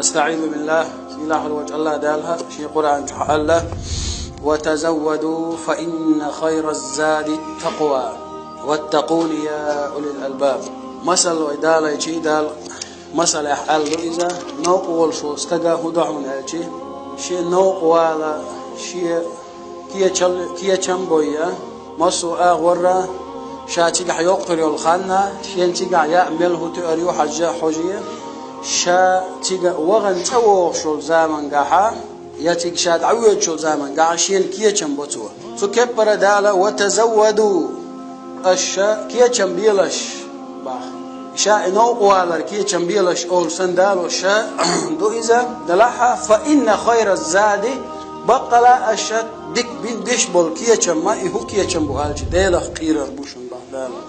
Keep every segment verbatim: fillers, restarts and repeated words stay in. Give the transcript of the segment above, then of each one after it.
أستعيذ بالله. Сийлахьалла волчу АллахӀ Дала шен Къуръан чохь аьлла: «وتزودوا فإن خير الزاد التقوى واتقون يا أولي الألباب». Масал вай далайчий Дала масалехь аьлла ду иза, новкъа волуш волу стага хӀун до хьуна аьлчи, шен новкъа вала, шен кечал-, кечам бойя, массо а агӀорра, ша цигахь йоккхур йолу ханна, шен цигахь яа мел хӀун тоьар ю хьажжа хьожий, ша цига вахана цӀа вогӀуш волу замангахьа, я цига ша дӀавоьдучу заман гахь шена кечам бо цо. Цу кеппара Дала: «وتزودوا», аша кечам белаш, бах. Ша и новкъа валар кечам белаш олу сан Дала ша ду иза, делахьа: «فإن خير الزاد», баккъала аша дика бина деш болу кечам ма, и хӀун кечам бу аьлча, Делах кхерар бу шуна, бах Дала.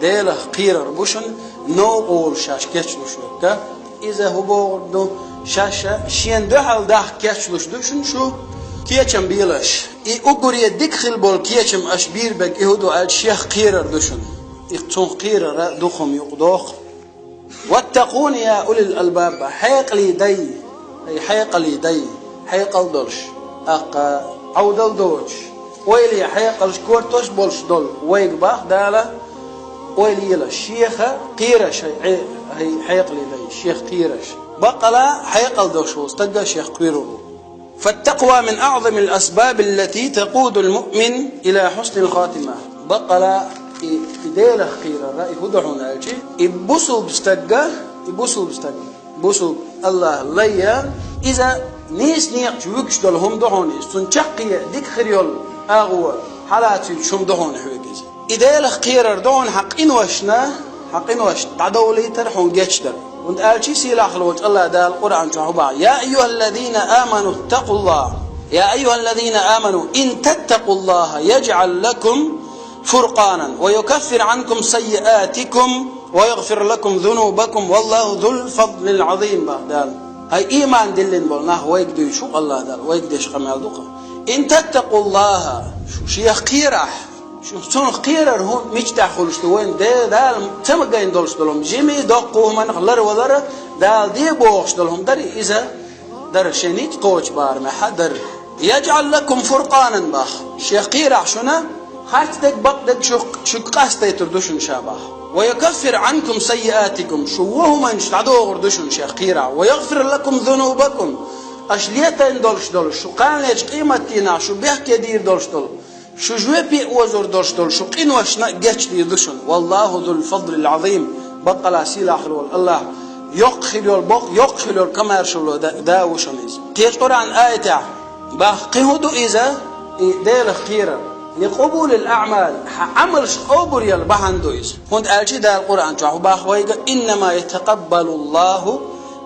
Делах кхерар бу шуна, новкъа волуш шаьш кечлуш верг. Иза хӀун бохург ду? Шаьш шена дуьхьал дахка кечлуш ду шуна шу, кечам белаш. И уггаре дика хила болу кечам аша бийр берг и хӀун ду аьлча, шех кхерар ду шуна. И цунах кхерара дукха хӀума юкъадоху. «واتقون يا أولي الألباب», хьекъале дай, ай хьекъале дай, хьекъал долуш, аккха Ӏовдал доцуш, ойла, хьекъалш, кортош болуш долу вайга бах Дала, ойла ела, шеха кхераш, хьай, хьай хьекъале дай, шех кхераш. Баккъала хьекъал долуш волу стагга шех кхоьрур ву. «فالتقوى من أعظم الأسباب التي تقود المؤمن إلى حسن الخاتمة». Баккъала и, и Делах кхерара, и хӀун ду хьуна аьлчи, и бусулба стагга, и бусулба стагга. Бусулба АллахӀ лайя, иза нийса некъачу вуьгуш долу хӀума ду хьуна иза. Цунна чаккхе дика хир йолу агӀо хьалацуьйтуш хӀума ду хьуна хьоьга иза. И Делах кхерар ду хьуна хьан къиношна, хьан къиношна дӀадовлийтар, хьуна гечдар. ХӀунда аьлча сийлахь волчу АллахӀ Дала Къуръан чохь хӀун бах: «يا أيها الذين آمنوا اتقوا الله، يا أيها الذين آمنوا إن تتقوا الله يجعل لكم فرقانا ويكفر عنكم سيئاتكم ويغفر لكم ذنوبكم والله ذو الفضل العظيم», бах Дала. ХӀай, ийман диллина болу нах, вайга дуьйцу АллахӀ Дала, вайга деш къамел ду-кх. «إن تتقوا الله», шу шех кхерахь, шу цунах кхерар хӀун мича тӀехь хуьлуш ду вайна, Де-, Дала ца магийна долуш долу хӀума, жимий, доккху хӀуманах ларвалара, Дала де бохуш долу хӀума дара иза. Дара шен ницкъ кхочу барамехь а дара. «يجعل لكم فرقانا», бах. Шех кхерахь шуна, харцдерг, бакъдерг шу, шуьга къастайтур ду шуна ша, бах. «ويكفر عنكم سيئاتكم», шу вон хӀуманаш дӀадохур ду шуна шех кхерахь. «ويغفر لكم ذنوبكم», аша летийна долуш долу, шу кханлечу къематдийнахь шу бехке дийр долуш долу, шу жоьпе озур долуш долу, шу къиношна а гечдийр ду шуна. «والله ذو الفضل العظيم», баккъала сийлахь хир волу АллахӀ, йоккха хир йолу бокъ, йоккха хир йолу комаьршалло да, да ву шуна иза. Кхечу Къуръан аятехь бах, кхин хӀун ду иза, и Делах кхерар? «لقبول الأعمال», хьан Ӏамалш къобалъяр бахьана ду иза. ХӀунда аьлча Дала Къуръан чохь хӀун бах вайга: «إنما يتقبل الله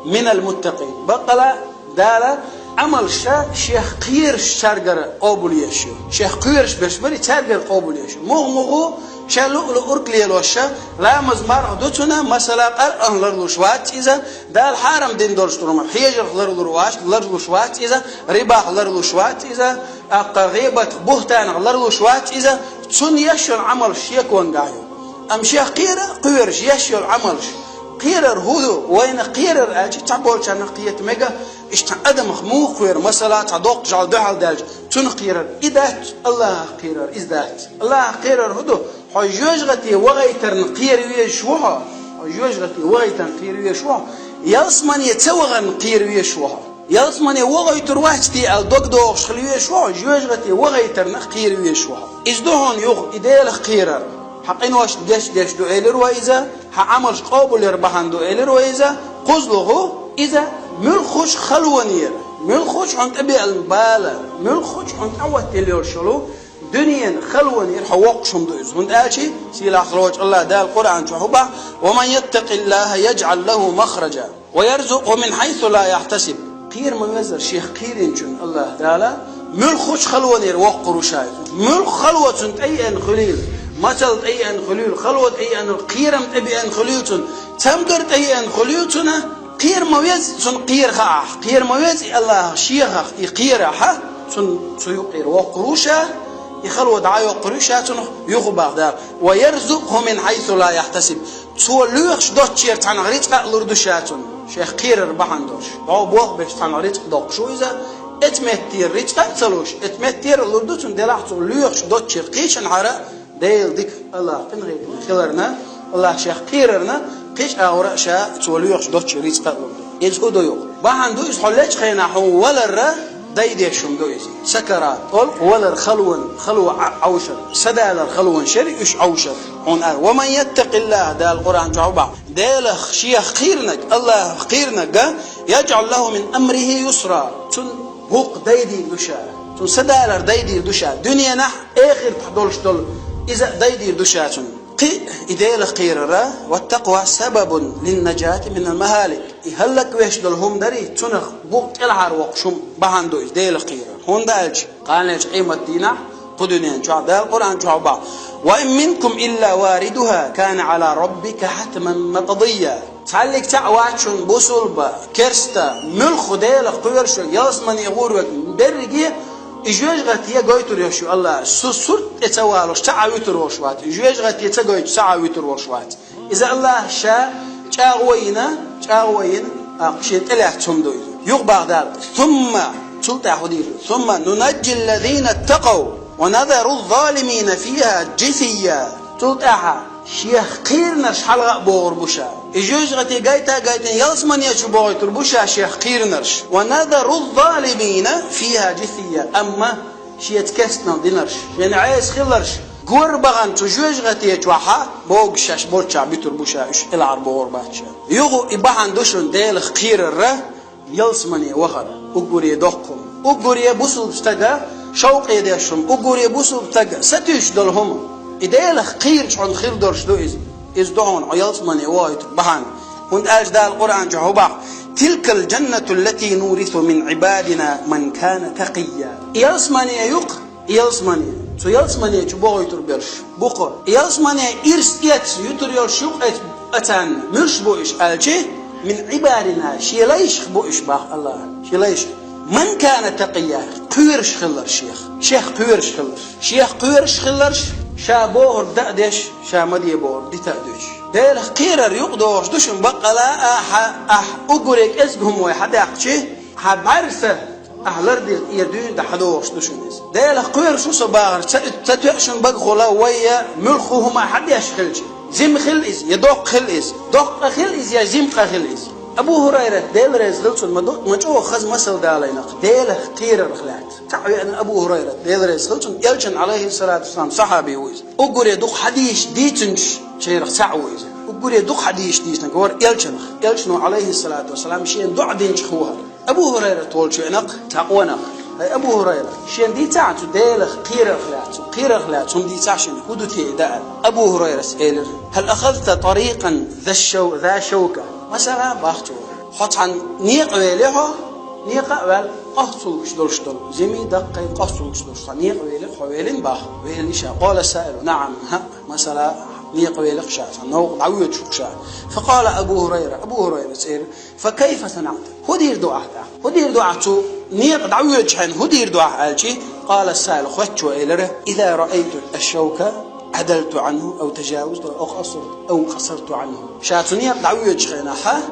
من المتقين». Баккъала Дала Ӏамалш шех кхераш цаьргара къобалъеш ю. Шех кхоьруш берш барий, цаьргара къобалъеш ю. Муха-муха ша луъу-луъург лелош, ламаз, марха ду цунна, масала, Къуръан ларлуш вац иза, Дала хьарам дина долуш долу хӀума хьежарх ларлур вац, ларлуш вац иза, рибах ларлуш вац иза, аккха гӀийбатах, бухӀтанах ларлуш вац иза, цунна еш йолу Ӏамалш шеконгахь ю. Амма шех кхера, кхоьруш еш йолу Ӏамалш. Кхерар хӀун ду? Вайнах кхерар аьлча, цхьаболчарнах кхета мега, иштта адамах муха кхоьру, масала, цхьа доккха жӀаьла дуьхьал даьлча, цунах кхерар. И дац, АллахӀах кхерар, иза дац. АллахӀах кхерар хӀун ду? Хьо жоьжахате вахийтарна кхера везаш ву хьо. Хьо жоьжахате вахийтарна кхера везаш ву хьо. Ялсамане ца вахарна кхера везаш ву хьо. Ялсамане вахийтур вац те аьлла дог дохуш хила везаш ву хьо, жоьжахате вахийтарнах кхера везаш ву хьо. Иза ду хьуна юха и Делах кхерар. Хьан къиношна гечдеш ду элира вай иза, хьан Ӏамалш къобалъяр бахьана ду элира вай иза, кхузлугӀу иза муьлххачу халонера, муьлххачу хьуна тӀебеана бала, муьлххачу хьуна тӀехӀоттаелла йолуш йолу дуьненан халонера хьо воккхуш хӀума ду иза. ХӀунда аьлча сийлахь волчу АллахӀ Дала Къуръан чохь хӀун бах: «ومن يتق الله يجعل له مخرجا ويرزقه من حيث لا يحتسب». Кхера ма веззара шех кхийринчунна АллахӀ Дала муьлххачу халонера воккхур ву ша иза. Муьлхха хало цунна тӀееана хуьлийла, мацалла тӀееана хуьлийла, хало тӀееана, кхерам тӀебеана хуьлийла цунна, цамгар тӀееана хуьлийла цунна, кхера ма веза цунна кхера хаахь, кхера ма веза и АллахӀах шехах и кхерахь, цунна цу юкъера воккхур ву ша, и хало дӀа а йоккхур ю ша цунах, юха бах Дала: «ويرزقه من حيث لا يحتسب». Цо лоьхуш доцчуьра цхьаьнах рицкъа а лур ду ша цунна. Шех кхерар бахьана долуш. Догу болх беш цхьана рицкъ доккхуш ву иза, эцу меттера рицкъа а ца луш, эцу меттера лур ду цунна делахь цо лоьхуш доцчуьра кхечанхьара Дела дика, Аллах къинхетаме хиларна, Аллах шех кхерарна, кхечу агӀора а ша цо лоьхуш доцчуьра рицкъа а лур ду. Иза хӀун ду юкъа? Бахьана ду иза хьо лечу хенахь хьуна валарра, дайдеш хӀума ду иза. Сакарат, тӀолкъа валар халонан, хало Ӏа-, Ӏовшар, садалар халонан шари уьш Ӏовшар. Хьуна ара: «Ва ман яттакъиллаха», Дала Къуръан чохь бахьа. Делах шех кхийрнарг, Аллах кхийрнарг, «яджӀал лаху мин амрихи юсра». Цунна гӀуллакх дайдийр ду ша. Цунна садалар дайдийр ду ша. Дуьненахь, эхартахь долуш долу иза а дайдийр ду ша цунна. Кхин, и Делах кхерара, «ваттакъва сабабун линнаджати минал махалик». И хӀаллаквеш долу хӀума дарий, цунах букъ кӀелхьарвоккхуш хӀума бахьана ду иза Делах кхерар. ХӀунда аьлча кхана лечу къематдийнахь кху дуьнен чохь Дала Къуръан чохь бахьа: «Ва ин минкум илла варидуха, кана Ӏала раббика хьатман макъдийя». Цхьаллиг цхьаъ вац шуна бусулба, керста, муьлхха Делах кхоьруш верг, ялсамане гӀур верг, берриге и жоьжахате гойтур йолуш ю Аллах. Цу сурт тӀе ца валуш цхьа а вуьтур волуш вац. И жоьжахате ца гойтуш цхьа а вуьтур волуш вац. Иза Аллаха ша чӀагӀо йина, чӀагӀо йина, а, шен тӀелаьцна хӀума ду иза. Юха бахьа Дала: «Сумма», цул тӀаьхьа хӀун дийр ду? «Сумма нунаджи ллазина ттакъав ва назару ззалимина фиха джисийя». Цул тӀаьхьа шех кхийрнарш хьалха а богӀур бу ша. И жоьжахате гайта а гайтина, ялсамане чу бохуьйтур бу ша шех кхийрнарш. «Ва назару ззалимина фиха джисийя». Амма шеца керстанал динарш, шена Ӏеса хилларш, гора бахана цу жоьжахате чохь а богуш шаьш болччохь буьтур бу ша, уьш кӀелхьарбохур бац ша. Юха и бахьана ду шуна Делах кхерарра, ялсамане вахар, уггаре доккха хӀума. Уггаре бусулба стага шовкъе деш хӀума, уггаре бусулба стага сатуьйсуш долу хӀума. И Делах кхийрачу хьуна хир долуш ду иза. Иза ду хьуна хьо ялсамане вохуьйтург бахьана. ХӀунда аьлча Дала Къуръан чохь хӀун боху: «Тилкал джаннату ллати нурису мин Ӏибадина ман кана такъийя». Ялсамане ю-кх, ялсамане. Цу ялсамане чу бохуьйтур берш бу-кх. Ялсамане ирс эца юьтур йолуш ю-кх оцу, оцарна. Муьлш бу уьш аьлча, мин Ӏибадина, шен лайшах бу уьш боху Аллаха. Шен лайшах. Ман кана такъийя, кхоьруш хилларш шех. Шех кхоьруш хилларш. Шех кхоьруш хилларш, ша бохург дан а деш, ша ма де бохург дита а дуьтуш. Делах кхерар юкъадогӀуш ду шуна баккъала а, ахьа, ахь уггаре кӀезиг хӀума вай хьадаьккхича, хьан бӀаьрса ахь лардира тӀера дуьйна дан хьадогӀуш ду шуна иза. Делах кхоьруш ву со бахар ца, ца тоьа шуна багахула, вай я муьлхха хӀума хьадеш хилча. Жима хила иза, я доккха хила иза. Доккха къа хила иза, я жима къа хила иза. Абу ХӀурайрат, Дела реза хила цунна, ма ду, ма чӀогӀа хаза масал далайна-кх Делах кхерарх лаьцна. Цхьаъ веана Абу ХӀурайрат, Дела реза хила цунна, Элчан, Ӏалайхиссалату вассалам, сахьаби ву иза. Уггаре дукха хьадисаш дийцинчу шерах цхьаъ ву иза. Уггаре дукха хьадисаш дийцинарг вара Элчанах. Элчано, Ӏалайхиссалату вассалам, шена доӀа динчух ву хӀара. Абу ХӀурайрат волчу веана-кх цхьа къонах: «ХӀай Абу ХӀурайра, шена дийцахьа цу Делах кхерарх лаьцна, цу кхерарх лаьцна хӀума дийцахьа шена, хӀун ду те и дан?» Абу ХӀурайрас элира: «Хьал ахазта тарикъан за шав-, за шавка?» Масала, бах цо, хьо цхьана некъа велий хьо, некъа а ваьлла, къоццалгаш долуш долу, жимий, даккхий, къоццалгаш долуш цхьа некъа велий хьо, велина бах, велина ша. Къала саилу: «НаӀам, хӀаъ». Масала, некъа велий-кх ша, цхьа новкъа дӀавоьдуш ву-кх ша. Факъала Абу ХӀурайра, Абу ХӀурайрас элира: «Фа кайфа санаӀта?» ХӀун дийр ду ахь тӀаккха? ХӀун дийр ду ахь цу некъа дӀавоьдучу хьайна? ХӀун дийр ду ахь аьлчи, къала саил, хоьттучо элира: «Иза раайту аш-шавка, Ӏадалту Ӏанху, ав тажавазту, ав къасарту, ав къасарту Ӏанху». Ша цу некъа дӀавоьдучу хенахь,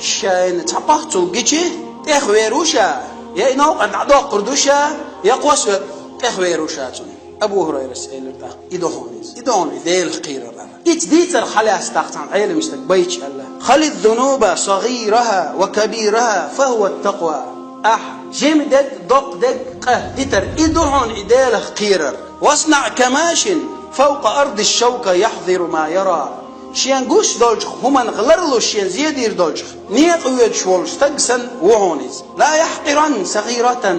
шайна цхьа къоццалг гичи, тӀехвер ву ша, я и новкъа дӀадоккхур ду ша, я кхоссаве тӀехвер ву ша цунна. Абу ХӀурайрас элира тӀаккха: «И ду хьуна иза. И ду хьуна и Делах кхерар». Ица дийцарх хьалаьцна тӀаккха цхьана Ӏелам стага байча аьлла: «Хали ззунуба сагӀираха ва кабираха, фа хӀува ттакъва». Ахь жима дерг, доккха дерг, къа дитар, и ду хьуна и Делах кхерар. «ВаснаӀ камашин фавкъа арди шшавка яхьзиру ма яра». Шен гуш долчух хӀуманах ларлуш шен зен дийр долчух, некъа воьдуш волу стаг санна ву хьуна иза. «Ла яхькъиранна сагӀиратан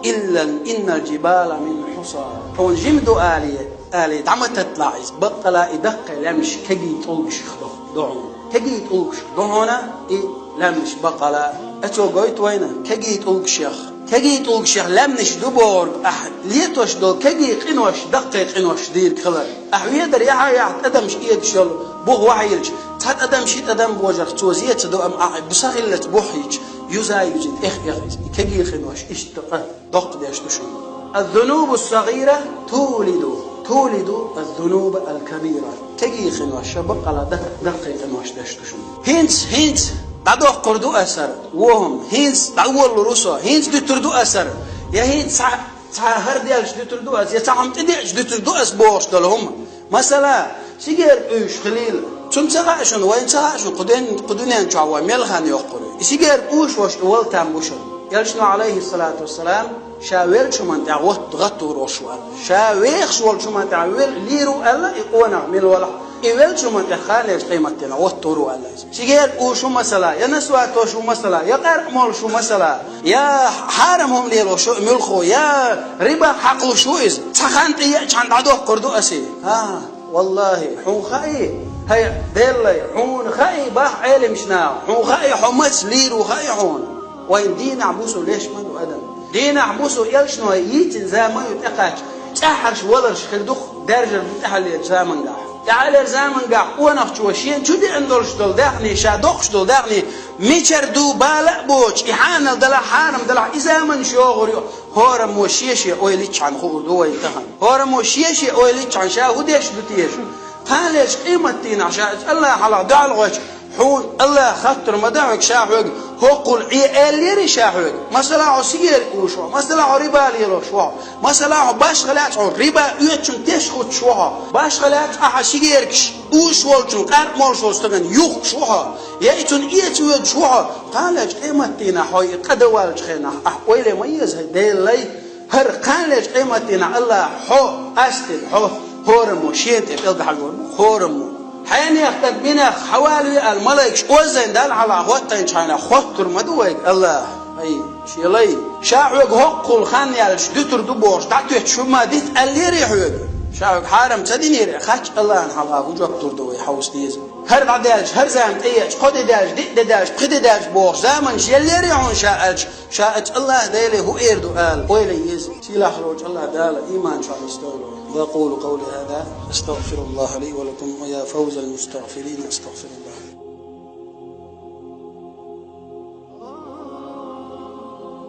илла иннал джибала мин хьуса». Хьуна жима ду алий, алий дӀа ма татталахь иза, баккъала и даккхий лаьмнаш кегий тӀулгашах ду, ду хьуна. Кегий тӀулгашах ду хьуна и лаьмнаш баккъала. Оцо гойту вайна кегий тӀулгашех. Кегий тӀулгашех лаьмнаш ду бохург, ахь летош долу кегий къинош даккхий къинош дийриг хилар. Ахь ведар яхьа яхь тӀадамаш эцаш йолу бух вахьийлча, цхьа тӀадам ши тӀадам божарх цо зе ца до, амма ахь бу са хиллалц бух хьийча, юза юзина, эх, эх, иза. И кегий къинош иштта къа доккха деш ду шуна. «Аз-зунубу ссагӀира тулиду, тулиду аз-зунуба ал-кабира». Кегий къинош ша баккъала дак-, даккхий къинош деш ду шуна. ХӀинца, хӀинца ДӀадоккхур ду ас хӀара, вон хӀума, хӀинца дӀаволалур ву со, хӀинца дуьтур ду ас хӀара, я хӀинца цхьа, цхьа хӀара даьлча дуьтур ду ас, я цхьа хӀума тӀедеача дуьтур ду ас бохуш долу хӀума. Масала, сигерка уьйш хилийла. Цунна ца хаьа шуна, вайна ца хаьа шуна, кху ден-, кху дуьнен чохь вай мел хан йоккхур ю. И сигерка уьйш волуш тӀе вала там бу шуна. Элчано, алейхиссалату вассалам, ша веллачу хӀуманна тӀехь гӀатт-, гӀаттор волуш ву аьлла. Ша вехаш волчу хӀуманна тӀехь вел-, лийр ву аьлла, и къонах мила валахь. И веллачу хӀуманна тӀехь кхана лерчу къематдийнахь гӀаттор ву аьлла иза. Сигерка уьйш ву масала, я насват тосуш ву масала, я къаркъа молуш ву масала, я хьарам хӀума лелош ву муьлхха, я рибах хьакхалуш ву иза. Цхьа хан тӀееачхьана дӀадоккхур ду ас и. ХӀа, валлахӀи, хьуна хаьий, хӀай Деллай, хьуна хаьий, боху Ӏеламчу наха, хьуна хаьий, хьо маца лийр ву хаьий хьуна. Вайн дийнахь-бусу леш ма ду адам. Дийнахь-бусу элчано йийцина зама ю тӀекхаьчча, цӀахьарш валарш хир ду-кх даьржар ду тӀаьххьарлерчу замангахь. ТӀаьххьарлерчу замангахь къонахчо шена чу деана долуш долу даьхний, ша доккхуш долу даьхний, мичара ду бала а боцуш, и хьанал далахь, хьарам далахь, и заманаш йогӀур ю. ХӀораммо шен-шен ойла йичхьана хуур ду вай тахана. ХӀораммо шен-шен ойла йичхьана ша хӀун деш ду теша? Кхана лерчу къематдийнахь ша иза Аллахьан хьалха дуьхьал гӀоьртича, хьуна Аллахьа хаттар ма дан хьоьга, ша хьоьга хӀоккхул Ӏе аьллерий ша хьоьга? Масала, хьо сигерка уьйш ву хьо, масала, хьо риба лелош ву хьо, масала, хьо башха лаьцна хьо риба оьцучунна теш хуттуш ву хьо, башха лаьцна ахьа сигеркаш уьйш волчунна, къаркъа молуш волчу стагана юхкуш ву хьо, я и цунна эца воьдуш ву хьо, кхана лерчу къематдийнахь хьо и къа дан ваьллачу хенахь ахь ойла ма еза, хӀай Деллай, хӀара кхана лерчу къематдийнахь Аллахьа хьо къастийна, хьо хӀораммо шена тӀе пӀелг хьажор бу, хӀораммо. Хьенех кӀант минех хьавалаве аьлла, малайкаш оззайн Далла хьалха хӀоттайначхьана хоттур ма ду вайга Аллахьа. Ай, шен лай, ша хьоьга хӀоккхул хан яьлча дуьтур ду бохуш, дӀатоьттуш хӀума дита аьллерий хьоьга? Ша хьоьга хьарам ца динера, хаттача Аллахьан хьалха хӀун жоп лур ду вай хьовса деза? ХӀара дӀадаьлча, хӀара зама тӀееача, кхо де даьлча, диъ де даьлча, пхи де даьлча бохуш, заманаш еллерий хьуна ша аьлча, ша аьлча Аллахьа Деле хӀун эр ду ала, ойла еза. Сийлахь волчу Аллахьа Дала иман чохь нисдойла. وأقول قولي هذا، أستغفر الله لي ولكم، ويا فوز المستغفرين، أستغفر الله.